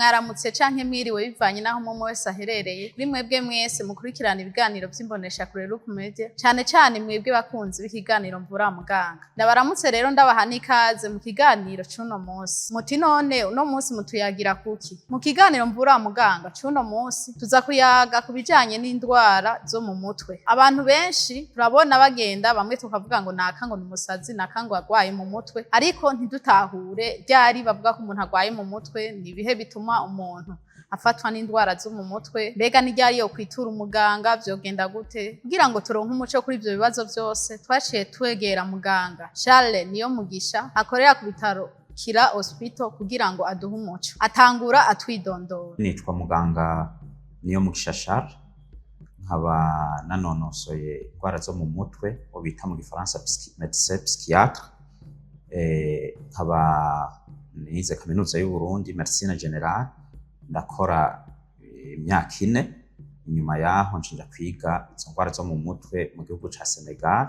Mwaramutse canke mwiriwe, bivanye n'aho umwe wese aherereye. Kuri mwebwe mwese mukurikirana ibiganiro vy'imboneshakure Look Media, cane cane mwebwe bakunzi b'ikiganiro Mvura Muganga, ndabaramutse rero, ndabaha n'ikaze mu kiganiro c'uno munsi. Muti none uno munsi mutuyagira kuki? Mu kiganiro Mvura Muganga c'uno munsi tuza kuyaga ku bijanye n'indwara zo mu mutwe. Abantu benshi turabona bagenda, bamwe tukavuga ngo naka ngo ni umusazi, naka ngo agwaye mu mutwe, ariko ntidutahure ryari bavuga ko umuntu agwaye mu mutwe. Ni ibihe bituma umuntu afatwa n'indwara zo mu mutwe? Mbega ni ryari yo kwitura umuganga? Vyogenda gute kugira ngo turonke umuco kuri ivyo bibazo vyose? Twaciye twegera muganga Charles Niyomugisha akorera ku bitaro Kira Hospital kugira ngo aduhe umuco. Atangura atwidondora. Nitwa muganga Niyomugisha Charles, nkaba nanonosoye indwara zo mu mutwe, uwo bita mu gifaransa médecin psychiatre. Nkaba nize Kaminuza y'u Burundi médecine générale, ndakora imyaka 4. Inyuma yaho nca kwiga izo ndwara zo mu mutwe mu gihugu ca Senegal,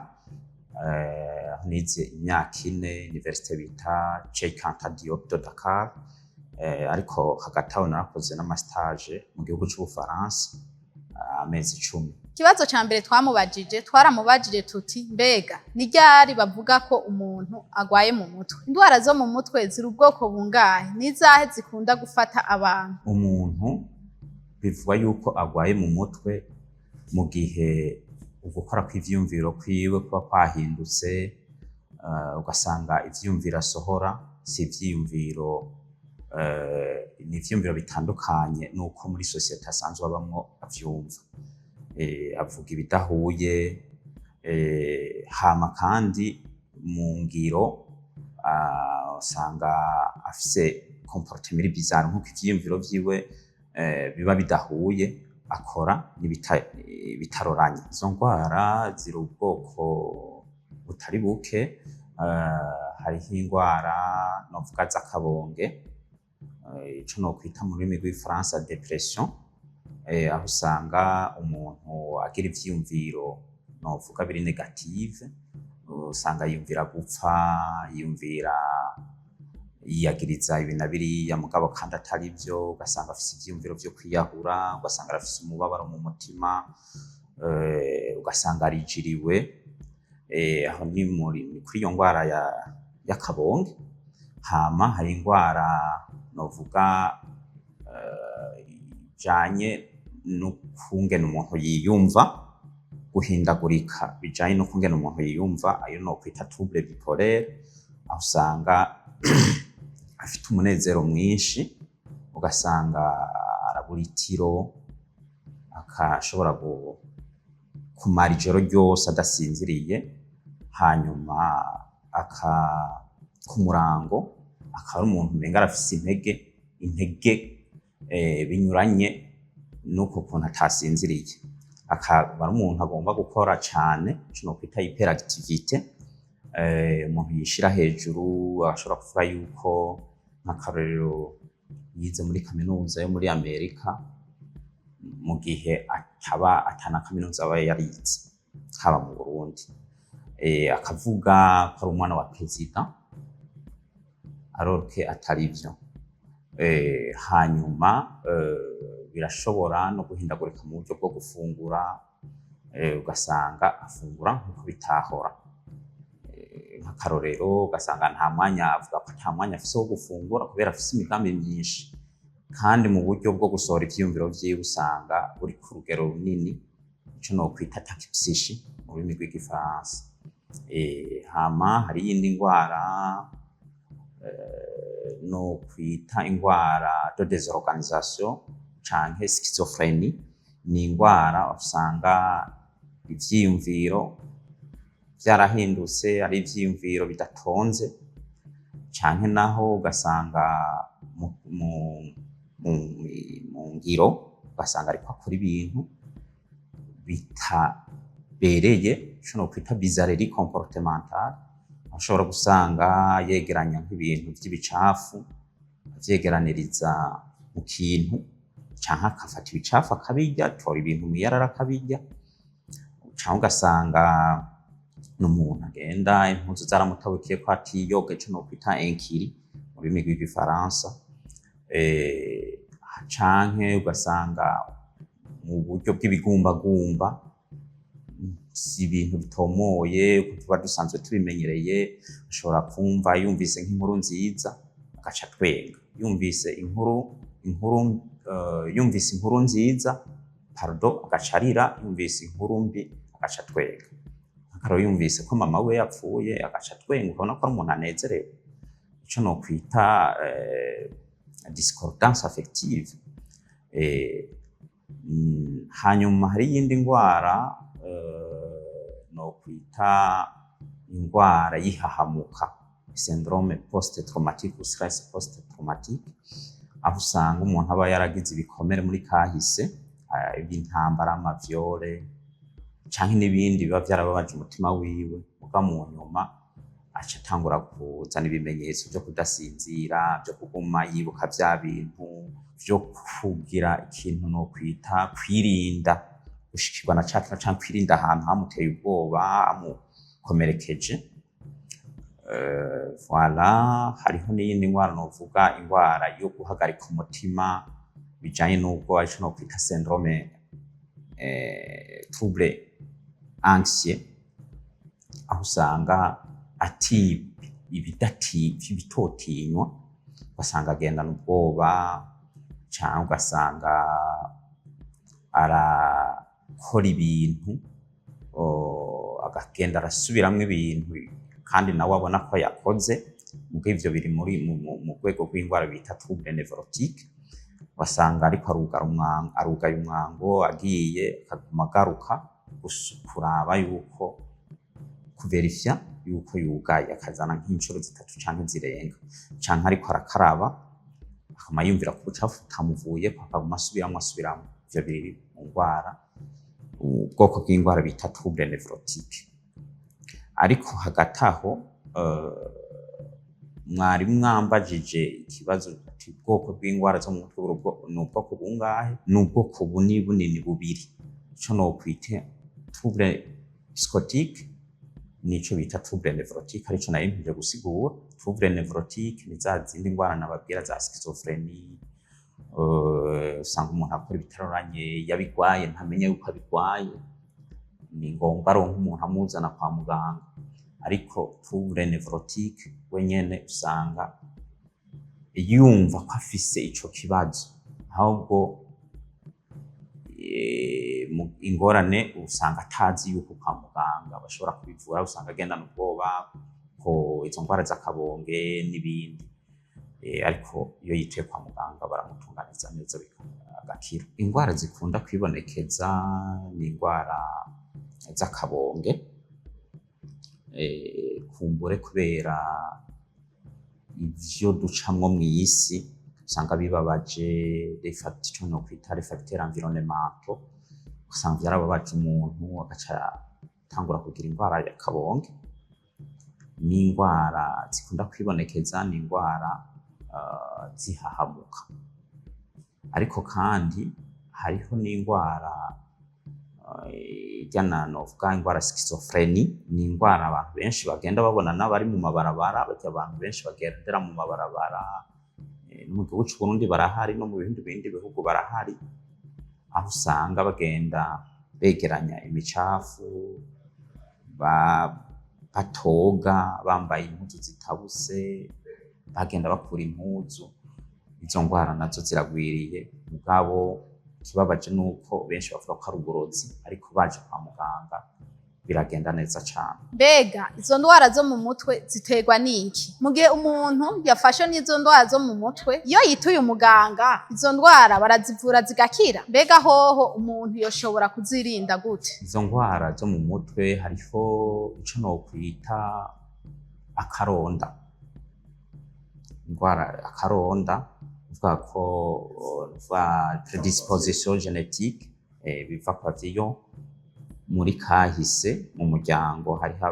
aho nize imyaka 4, université bita Cheikh Anta Diop de Dakar. Ariko hagati aho narakoze n'ama stage mu gihugu c'Ubufaransa amezi 10. Ikibazo ca mbere twamubajije, twaramubajije tuti: mbega ni ryari bavuga ko umuntu agwaye mu mutwe? Indwara zo mu mutwe ziri ubwoko bungahe? N'izahe zikunda gufata abantu? Umuntu bivugwa yuko agwaye mu mutwe mu gihe ugukora kw'ivyiyumviro kwiwe kuba kwahindutse, ugasanga ivyiyumviro asohora si ivyiyumviro, ni ivyiyumviro bitandukanye n'uko muri société asanzwe abamwo avyumva. Avuga ibidahuye, hama kandi mu ngiro usanga afise comportement iri bizarre, nkuko ivyiyumviro vyiwe biba bidahuye, akora n'ibitaroranye. Izo ndwara ziri ubwoko butari buke. Hariho indwara novuga z'akabonge, ico nokwita mu rurimi rw'igifaransa dépression, aho usanga umuntu agira ivyiyumviro novuga biri négatif, usanga yiyumvira gupfa, yiyumvira yiyagiriza ibi na biriya, mugabo kandi atari vyo, ugasanga afise ivyiyumviro vyo kwiyahura, ugasanga arafise umubabaro mu mutima, ugasanga arijiriwe. Aho ni kuri iyo ndwara y'akabonge. Hama hari indwara novuga ijanye n'ukungene umuntu yiyumva, guhindagurika bijanye n'ukungene umuntu yiyumva, ayo nokwita trouble bipolaire, aho usanga afite umunezero mwinshi, ugasanga arabura itiro, akashobora kumara ijoro ryose adasinziriye, hanyuma aka ku murango akaba ari umuntu umenga arafise intege binyuranye n'uko kuntu atasinziriye, akaba ari umuntu agomba gukora cane, ico nokwita hyperactivité, umuntu yishira hejuru, ashobora kuvuga yuko nk'akarorero yize muri kaminuza yo muri Amerika, mu gihe ataba atana kaminuza aba yarize haba mu Burundi, akavuga ko ari umwana wa perezida alors que atari vyo. Hanyuma birashobora no guhindagurika mu buryo bwo gufungura, ugasanga afungura nkuko bitahora. Nk'akarorero ugasanga nta mwanya, avuga ko ata mwanya afise wo gufungura kubera afise imigambi myinshi. Kandi mu buryo bwo gusohora ivyiyumviro vyiwe usanga buri ku rugero runini, ico nokwita tachypsychie mu rurimi rw'igifaransa. Hama hari iyindi ndwara nokwita ingwara de désorganisation canke schizophrénie. Ni ingwara usanga ivyiyumviro vyarahindutse, ari ivyiyumviro bidatonze, canke naho ugasanga mu ngiro ugasanga ariko akora ibintu bitabereye, ico nokwita bizarrerie comportementale, aho ushobora gusanga yegeranya nk'ibintu vy'ibicafu, avyegeraniriza mu kintu, canke agafata ibicafu akabirya, atora ibintu mw'iyarara akabirya, canke ugasanga n'umuntu agenda impuzu zaramutabukiyeko atiyoga, ico nokwita incurie mu rurimi rw'igifaransa. Canke ugasanga mu buryo bw'ibigumbagumba, si ibintu bitomoye uko tuba dusanzwe tubimenyereye. Ashobora kumva, yumvise nk'inkuru nziza agaca atwenga, yumvise inkuru nziza, pardon, agaca arira, yumvise inkuru mbi agaca atwenga. Nk'akarorero, yumvise ko mama we yapfuye agaca atwenga, ukabona ko ari umuntu anezerewe, ico nokwita discordance affective. Hanyuma hari iyindi ngwara nokwita ingwara y'ihahamuka, syndrome post traumatique ou stress post traumatique, aho usanga umuntu aba yaragize ibikomere muri kahise, iby'intambara, ama viols canke n'ibindi biba vyarababaje umutima wiwe, muga mu nyuma aca atangura kuzana ibimenyetso vyo kudasinzira, vyo kuguma yibuka vya bintu, vyo kugira ikintu nokwita kwirinda gushikirwa na ca kintu canke kwirinda ahantu hamuteye ubwoba, hamukomerekeje. Voilà, hariho n'iyindi ngwara novuga, ingwara yo guhagarika umutima bijanye n'ubwoba, ico nokwita syndrome trouble anxieux, aho usanga ati ibidati ibitotinywa, ugasanga agendana ubwoba, canke ugasanga arakora ibintu, akagenda arasubiramwo ibintu kandi nawe abona ko yakoze. Muga ivyo biri muri mu rwego rw'indwara bita trouble névrotique. Ugasanga ariko arugara umwango, arugaye umwango, agiye akaguma agaruka kuraba yuko, kuverifya yuko yugaye, akazana nk'incuro zitatu canke zirenga, canke ariko arakaraba akama yumvira ko ubucafu butamuvuyeko, akaguma asubiramwo asubiramwo. Ivyo biri mu ngwara, ubwoko bw'indwara bita trouble névrotique. Ariko hagati aho, mwari mwambajije ikibazo ati ubwoko bw'indwara zo mu mutwe ni ubwoko bungahe? Ni ubwoko bunini bubiri: ico nokwita trouble psychotique nico bita trouble névrotique, arico nari mpije gusigura. Trouble névrotique ni za zindi ndwara nababwira za schizophrénie, usanga umuntu akora ibitaroranye, yabigwaye ntamenye yuko abigwaye, ni ngombwa aronka umuntu amuzana kwa muganga. Ariko trouble névrotique we nyene usanga yumva ko afise ico kibazo, ahubwo ingorane usanga atazi yuko kwa muganga bashobora kubivura, usanga agendana ubwoba ko izo ndwara z'akabonge n'ibindi. Ariko iyo yituye kwa muganga baramutunganiza neza agakira. Indwara zikunda kwibonekeza ni indwara z'akabonge, kumbure kubera ivyo ducamwo mw'isi usanga bibabaje, ico nokwita les facteurs environnementaux, usanga vyarababaje umuntu agaca atangura kugira indwara y'akabonge. N'indwara zikunda kwibonekeza ni indwara zihahamuka. Ariko kandi hariho n'indwara irya novuga indwara schizophrénie, ni indwara abantu benshi bagenda babona n'abari mu mabarabara. Barya abantu benshi bagendera mu mabarabara, no mu gihugu c'Uburundi barahari, no mu bindi bihugu barahari, aho usanga bagenda begeranya imicafu, batoga, bambaye impuzu zitabuse, bagenda bakura impuzu. Izo ngwara nazo ziragwiriye, mugabo ikibabaje nuko benshi bavuga ko ari uburozi, ariko baje kwa muganga biragenda neza cane. Mbega izo ndwara zo mu mutwe ziterwa n'iki? Mu gihe umuntu yafashwe n'izo ndwara zo mu mutwe, iyo yituye umuganga, izo ndwara barazivura zigakira? Mbega hoho umuntu yoshobora kuzirinda gute? Izo ngwara zo mu mutwe, hariho ico nokwita akaronda, ingwara akaronda, uvuga ko uvuga prédisposition génétique, biva kwa vyo muri kahise mu muryango hariho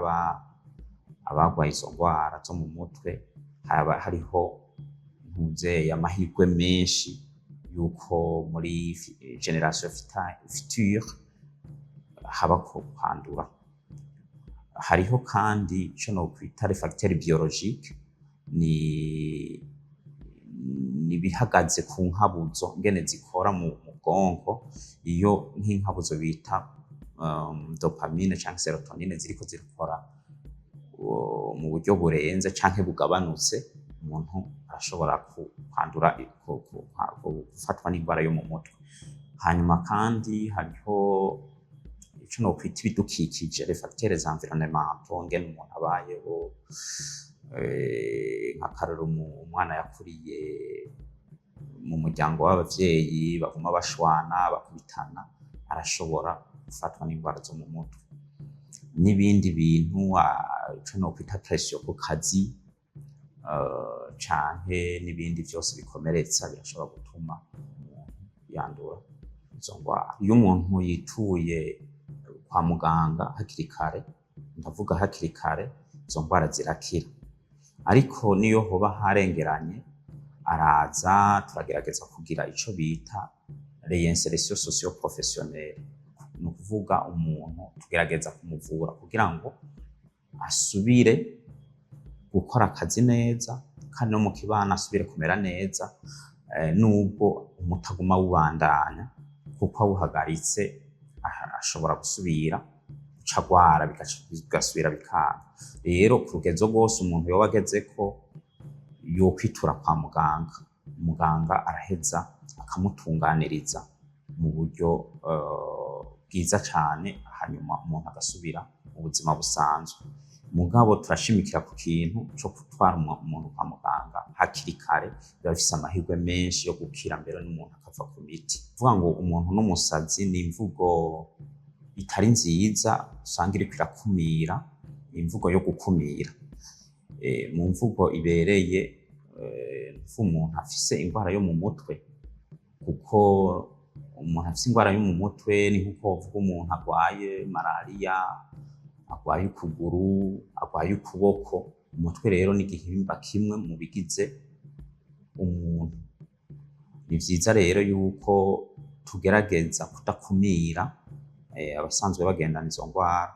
abagwaye izo ngwara zo mu mutwe, haba hariho ntuzeye amahirwe menshi yuko muri génération future haba ko kwandura. Hariho kandi ico nokwita les facteurs biologiques, ni Ni ibihagaze ku nkabuzo ngene zikora mu bwonko. Iyo nk'inkabuzo bita dopamine canke sérotonine ziriko zikora mu buryo burenze canke bugabanutse, umuntu arashobora kwandura, gufatwa n'indwara yo mu mutwe. Hanyuma kandi hariho ico nokwita ibidukikije, les facteurs environnementaux, ngene umuntu abayeho. Nk'akarorero, umwana yakuriye mu muryango w'abavyeyi baguma bashwana, bakubitana, arashobora gufatwa n'indwara zo mu mutwe. N'ibindi bintu, ico nokwita pression ku kazi, canke n'ibindi vyose bikomeretsa birashobora gutuma umuntu yandura izo ndwara. Iyo umuntu yituye kwa muganga hakiri kare, ndavuga hakiri kare, izo ndwara zirakira. Ariko niyo hoba harengeranye, araza turagerageza kugira ico bita réinsertion socio-professionnelle. Ni ukuvuga umuntu tugerageza kumuvura kugira ngo asubire gukora akazi neza, kandi no mu kibano asubire kumera neza, nubwo umuti aguma awubandanya, kuko awuhagaritse ashobora gusubira guca agwara, bigasubira bikanga. Rero ku rugezo rwose umuntu yoba agezeko, yokwitura kwa muganga, muganga araheza akamutunganiriza mu buryo bwiza cane, hanyuma umuntu agasubira mu buzima busanzwe. Mugabo turashimikira ku kintu co gutwara umuntu kwa muganga hakiri kare, biba bifise amahirwe menshi yo gukira, mbere n'umuntu akava ku miti. Kuvuga ngo umuntu n'umusazi ni imvugo itari nziza, usanga iriko irakumira, imvugo yo gukumira. Mu mvugo ibereye, umuntu afise ingwara yo mu mutwe, kuko umuntu afise ingwara yo mu mutwe ni nkuko wovuga umuntu agwaye malariya, agwaye ukuguru, agwaye ukuboko. Umutwe rero ni igihimba kimwe mu bigize umuntu. Ni vyiza rero yuko tugerageza kudakumira abasanzwe bagendana izo ngwara,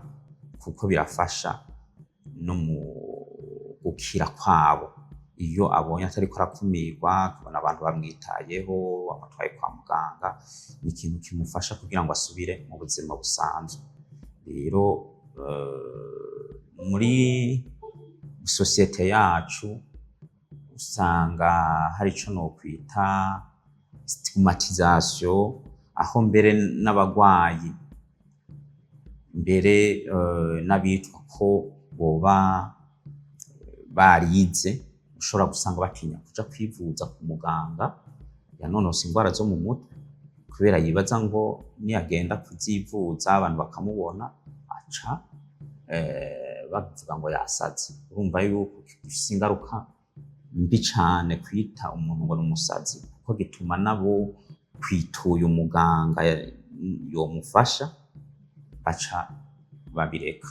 kuko birafasha no mu gukira kwabo. Iyo abonye atariko arakumirwa, akabona abantu bamwitayeho, bamutwaye kwa muganga, ni ikintu kimufasha kugira ngo asubire mu buzima busanzwe. Rero muri société yacu usanga hari ico nokwita stigmatisation, aho mbere n'abagwayi, mbere n'abitwa ko boba barize, ushobora gusanga batinya kuja kwivuza ku muganga yanonose ingwara zo mu mutwe, kubera yibaza ngo niyagenda kuzivuza abantu bakamubona, aca bavuga ngo yasaze. Urumva yuko gifise ingaruka mbi cane kwita umuntu ngo ni umusazi, kuko gituma nabo kwituye umuganga yomufasha baca babireka.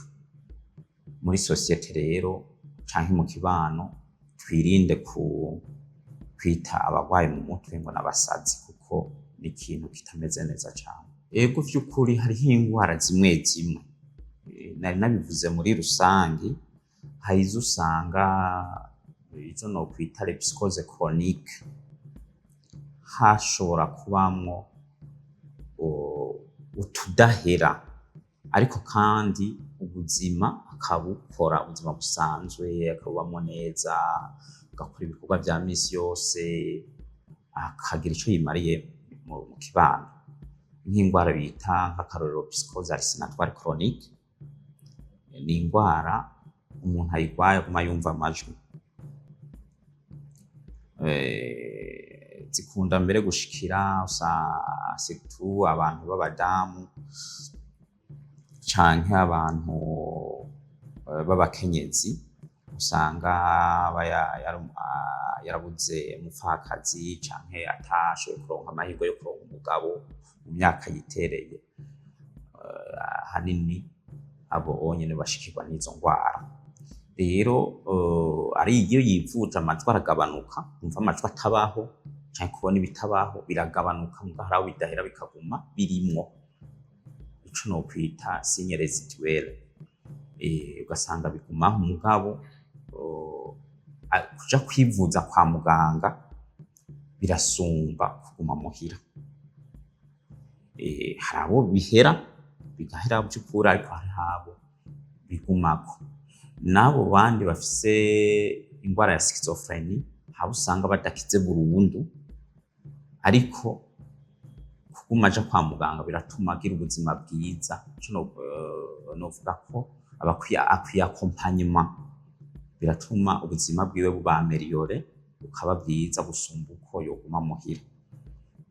Muri société rero canke mu kibano, twirinde ku kwita abagwaye mu mutwe ngo n'abasazi, kuko ni ikintu kitameze neza cane. Ego, vy'ukuri hariho ingwara zimwe zimwe, nari nabivuze muri rusangi, hari izo usanga, izo nokwita les psychoses chroniques, hashobora kubamwo utudahera, ariko kandi ubuzima akabukora, ubuzima busanzwe akabubamwo neza, agakora ibikorwa vya misi yose, akagira ico yimariye mu kibano. Nk'ingwara bita, nk'akarorero, psychose hallucinatoire chronique, ni ingwara umuntu ayigwaye aguma yumva amajwi. Zikunda mbere gushikira surtout abantu b'abadamu canke abantu b'abakenyezi, usanga aba yarabuze umupfakazi canke atashoboye kuronka amahirwe yo kuronka umugabo mu myaka yitereye. Ahanini abo nyene bashikirwa n'izo ngwara. Rero ari iyo yivuje, amajwi aragabanuka, yumva amajwi atabaho canke kubona ibitabaho biragabanuka, muga haraho bidahera, bikaguma birimwo ico nokwita signe résiduel, ugasanga bigumaho. Mugabo kuja kwivuza kwa muganga. Birasumba kuguma muhira. Hari abo bihera, bigahera vy'ukuri, ariko hariho abo bigumako. N'abo bandi bafise ingwara ya schizophrénie, habo usanga badakize burundu, ariko kuguma aja kwa muganga biratuma agira ubuzima bwiza. Ico novuga ko aba akwiye accompagnement, biratuma ubuzima bwiwe buba amélioré, bukaba bwiza gusumba uko yoguma muhira.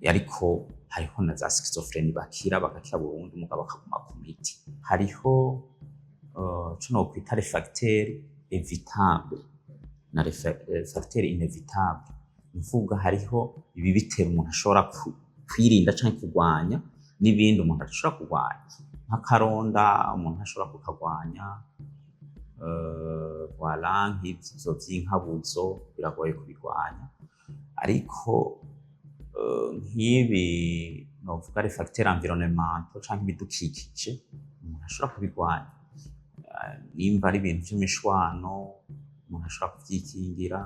Ariko hariho na za schizophrénie bakira, bagakira burundu, mugabo bakaguma ku miti. Hariho ico nokwita les facteurs évitables na les facteurs inévitables. Ni ukuvuga hariho ibibitera umuntu ashobora kwirinda canke kurwanya, n'ibindi umuntu adashobora kurwanya, nk'akaronda umuntu ashobora kukagwanya, voilà, nk'ivyo vy'inkabuzo biragoye kubirwanya. Ariko nk'ibi novuga les facteurs environnementaux canke ibidukikije, umuntu ashobora kubirwanya. Nimba ari ibintu vy'imishwano, umuntu ashobora kuvyikingira,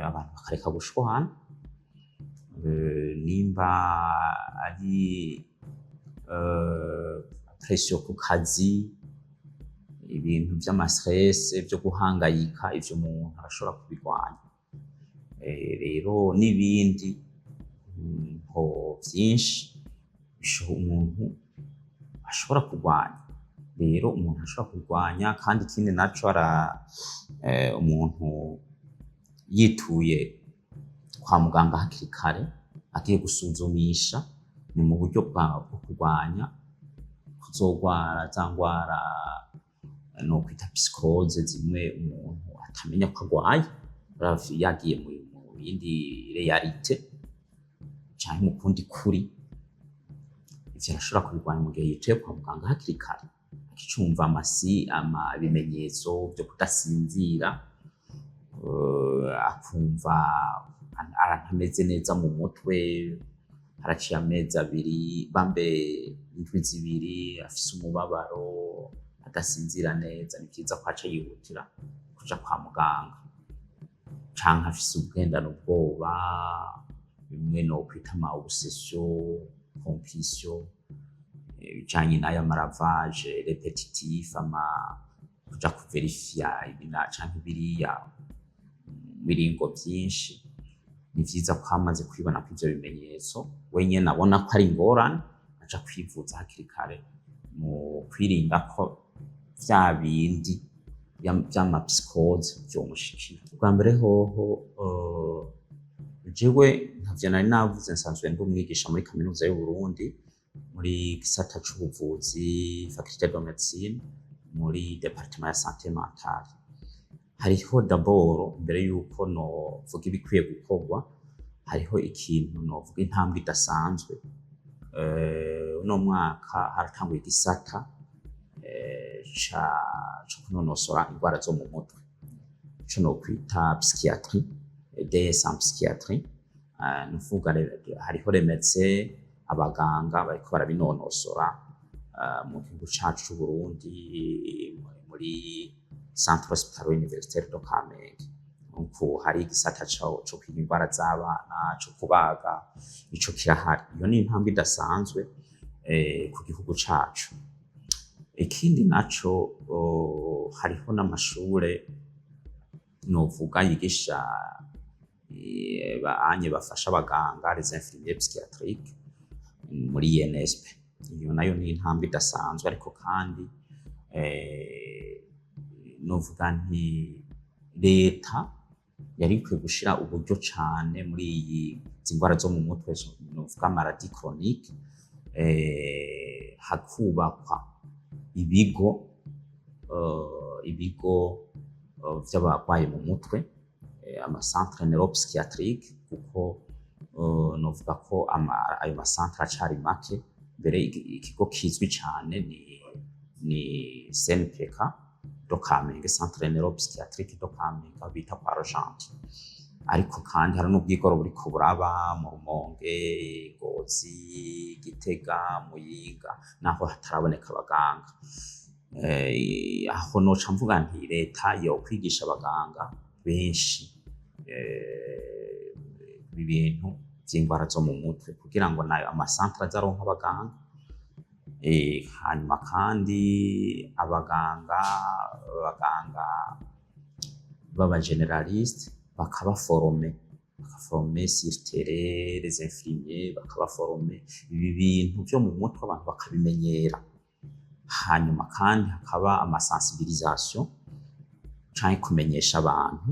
abantu bakareka gushwana. Nimba ari pression ku kazi, ibintu vy'ama stress, vyo guhangayika, ivyo umuntu arashobora kubirwanya. Rero n'ibindi nko vyinshi umuntu ashobora kurwanya. Rero umuntu ashobora kurwanya, kandi ikindi naco ara umuntu yituye kwa muganga hakiri kare agiye gusuzumisha, ni mu buryo bwo kurwanya kuzogwara za ngwara nokwita psychoses, zimwe umuntu atamenya ko agwaye, yagiye mu yindi réalité canke mu kundi kuri. Ivyo arashobora kubirwanya mu gihe yicaye kwa muganga hakiri kare, akicumva amasi ama ibimenyetso vyo kudasinzira, akumva ntameze neza mu mutwe, haraciye amezi 2, bambe indwi 2, afise umubabaro, adasinzira neza, ni vyiza ko aca yihutira kuja kwa muganga. Canke afise ubugendana ubwoba, bimwe nokwita ama obsession, compulsion, ibijanye n'aya ma lavage répétitif, ama kuja kuverifya ibi canke biriya biringo vyinshi, ni vyiza ko amaze kwibona ko ivyo bimenyetso, we nyene abona ko ari ingorane, aja kwivuza hakiri kare mu kwirinda ko vya bindi vy'ama psychoses vyomushikira. Ubwa mbere hoho, jewe ntavyo nari navuze, nsanzwe ndi umwigisha muri Kaminuza y'Uburundi, muri gisata c'ubuvuzi, faculté de médecine, muri département ya santé mentale. Hariho d'abord, mbere yuko novuga ibikwiye gukorwa, hariho ikintu novuga intambwe idasanzwe. Uno mwaka haratanguye igisata co kunonosora ingwara zo mu mutwe, ico nokwita psychiatrie, DES en psychiatrie. Nukuvuga hariho les médecins, abaganga bariko barabinonosora mu gihugu cacu c'Uburundi, muri Centre Hospitalier Universitaire de Kamenge. Nuko hari igisata co kwiga ingwara z'abana, co kubaga, ico kirahari. Iyo ni intambwe idasanzwe ku gihugu cacu. Ikindi naco, hariho n'amashure novuga yigisha anye bafasha abaganga, les infirmiers psychiatriques, muri INSP. Iyo nayo ni intambwe idasanzwe. Ariko kandi novuga nti leta yari ikwiye gushira uburyo cane muri iyi ngwara zo mu mutwe, novuga maladie chronique, hakubakwa ibigo vy'abarwaye mu mutwe, ama centre neuropsychiatrique, kuko novuga ko ayo ma centre acari make. Mbere ikigo kizwi cane ni CNPK de Kamenge, Centre Neuropsychiatrique de Kamenge, aho bita kwa Rogentil. Ariko kandi hari n'ubwigoro buriko buraba mu Rumonge, Ngozi, Gitega, Muyinga, naho hataraboneka abaganga. Aho noca mvuga nti leta yo kwigisha abaganga benshi. Ibi bintu vy'ingwara zo mu mutwe, kugira ngo nayo ama centres aze aronke abaganga. Hanyuma kandi abaganga b'aba généralistes bakaba formés, baka former sur terrain les infirmiers, bakaba former ibi bintu vyo mu mutwe, abantu bakabimenyera. Hanyuma kandi hakaba ama sensibilisation canke kumenyesha abantu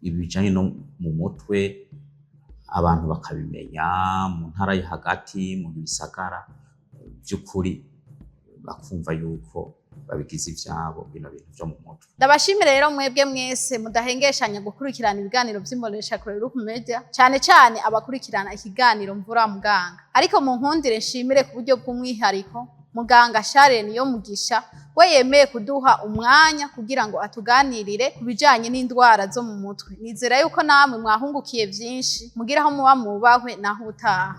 ibijanye no mu mutwe, abantu bakabimenya mu ntara yo hagati, mu bisagara, vy'ukuri bakumva yuko babigize ivyabo bino bintu vyo mu mutwe. Ndabashimire rero mwebwe mwese mudahengeshanya gukurikirana ibiganiro vy'imboneshakure Look Media, cane cane abakurikirana ikiganiro Mvura Muganga. Ariko mu nkundire nshimire ku buryo bw'umwihariko muganga Charles Niyomugisha, we yemeye kuduha umwanya kugira ngo atuganirire ku bijanye n'indwara zo mu mutwe. Nizera yuko namwe mwahungukiye vyinshi. Mugira aho muba mubahwe, naho utaha.